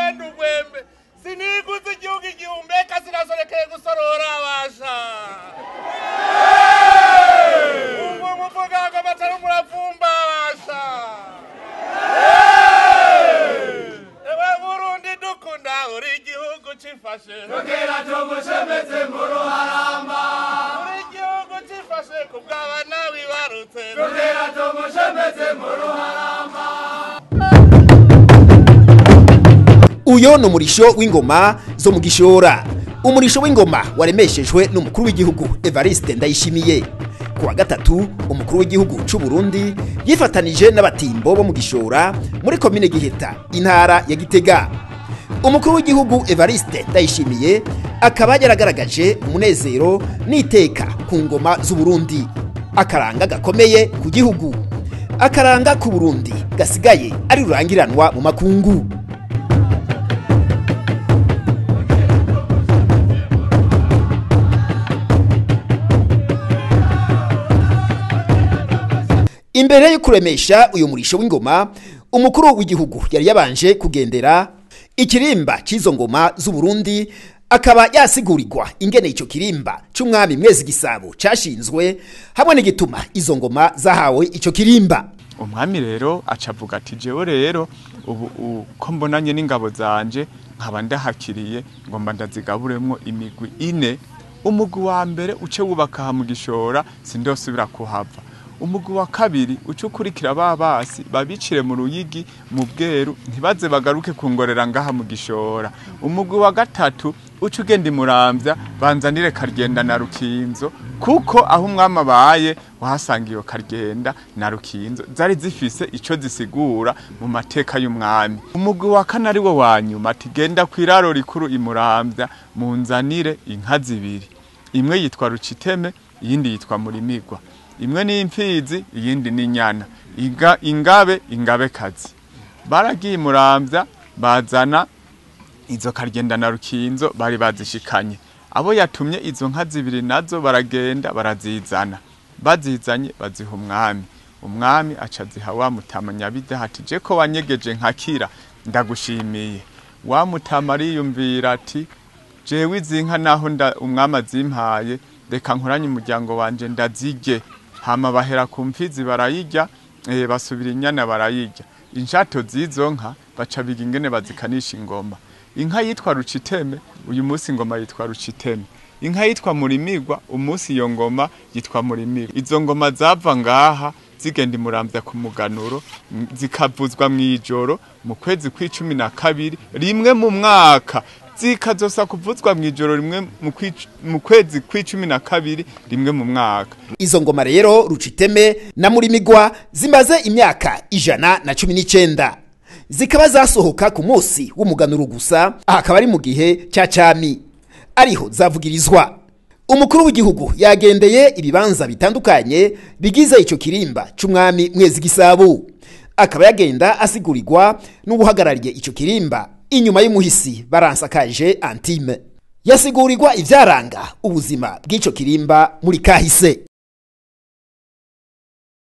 Rwenda ugwembe siniguze igihugu igihumbi eka sinasorekeye gusorora abasha. Umwe muvuga ngo amatara umuravumba abasha. Ewe Burundi dukunda uri igihugu cifashe. Tugera tugushemeze mu ruharamba. Uri igihugu cifashe kubw'abana wibarutse. Tugera tugushemeze mu ruharamba. Uyo ni umurisho w'ingoma zo mu Gishora. Umurisho w'ingoma waremeshejwe n'umukuru w'igihugu Evariste Ndayishimiye. Ku wa gatatu umukuru w'igihugu c'u Burundi yifatanije n'abatimbo bo mu Gishora muri komine Giheta, intara ya Gitega. Umukuru w'igihugu Evariste Ndayishimiye akaba yaragaragaje umunezero n'iteka ku ngoma z'u Burundi. Akaranga gakomeye ku gihugu. Akaranga ku Burundi gasigaye ari rurangiranwa mu makungu. Imbere yo kuremesha uyu murisho w'ingoma, umukuru w'igihugu yari yabanje kugendera ikirimba c'izo ngoma z'u Burundi, akaba yasigurirwa ingene ico kirimba c'umwami Mwezi Gisabo cashinzwe hamwe n'igituma izo ngoma zahawe ico kirimba. Umwami rero acavuga ati jewe rero ubu uko mbonanye n'ingabo zanje nkaba ndahakiriye ngomba ndazigaburemwo imigwi ine. Umugwi wa mbere uce wubaka mu Gishora sindosubira kuhava. Umugwi wa kabiri uce ukurikira babasi babicire mu Ruyigi mu Bweru ntibaze bagaruke kungorera ngaha mu Gishora. Umugwi wa gatatu uce ugenda Imuramvya banzanire Karyenda na Rukinzo, kuko aho umwami abaye wahasanga iyo Karyenda na Rukinzo zari zifise ico zisigura mu mateka y'umwami. Umugwi wa kane ari wo wa nyuma ati genda kw'iraro rikuru Imuramvya munzanire inka zibiri, imwe yitwa Ruciteme iyindi yitwa Murimigwa, imwe ni imfizi iyindi ni inyana, ingabe ingabekazi. Baragiye Imuramvya bazana izo Karyenda na Rukinzo bari bazishikanye. Abo yatumye izo nka zibiri nazo baragenda barazizana, bazizanye baziha umwami. Umwami aca aziha wa Mutama Nyabidaha ati je ko wanyegeje nkakira ndagushimiye. Wa Mutama ariyumvira ati jewe izi nka naho umwami azimpaye reka nkoranye umuryango wanje ndazirye. Hama bahera ku mfizi barayirya, basubira inyana barayirya. Inshato z'izo nka baca biga ingene bazikanisha ingoma. Inka yitwa Ruciteme uyu munsi ingoma yitwa Ruciteme. Inka yitwa Murimigwa umunsi iyo ngoma yitwa Murimigwa. Izo ngoma zava ngaha zigenda Imuramvya ku muganuro, zikavuzwa mw'ijoro mu kwezi kw'icumi na kabiri rimwe mu mwaka, zikazosa kuvuzwa mw'ijoro rimwe mu kwezi kw'icumi na kabiri rimwe mu mwaka. Izo ngoma rero Ruciteme na Murimigwa zimaze imyaka 119, zikaba zasohoka ku munsi w'umuganuro gusa, akaba ari mu gihe cya cami ariho zavugirizwa. Umukuru w'igihugu yagendeye ibibanza bitandukanye bigize ico kirimba c'umwami Mwezi Gisabo, akaba yagenda asigurirwa n'ubuhagarariye ico kirimba inyuma y'umuhisi Baransakaje Antime. Yasigurirwa ivyaranga ubuzima bw'ico kirimba muri kahise.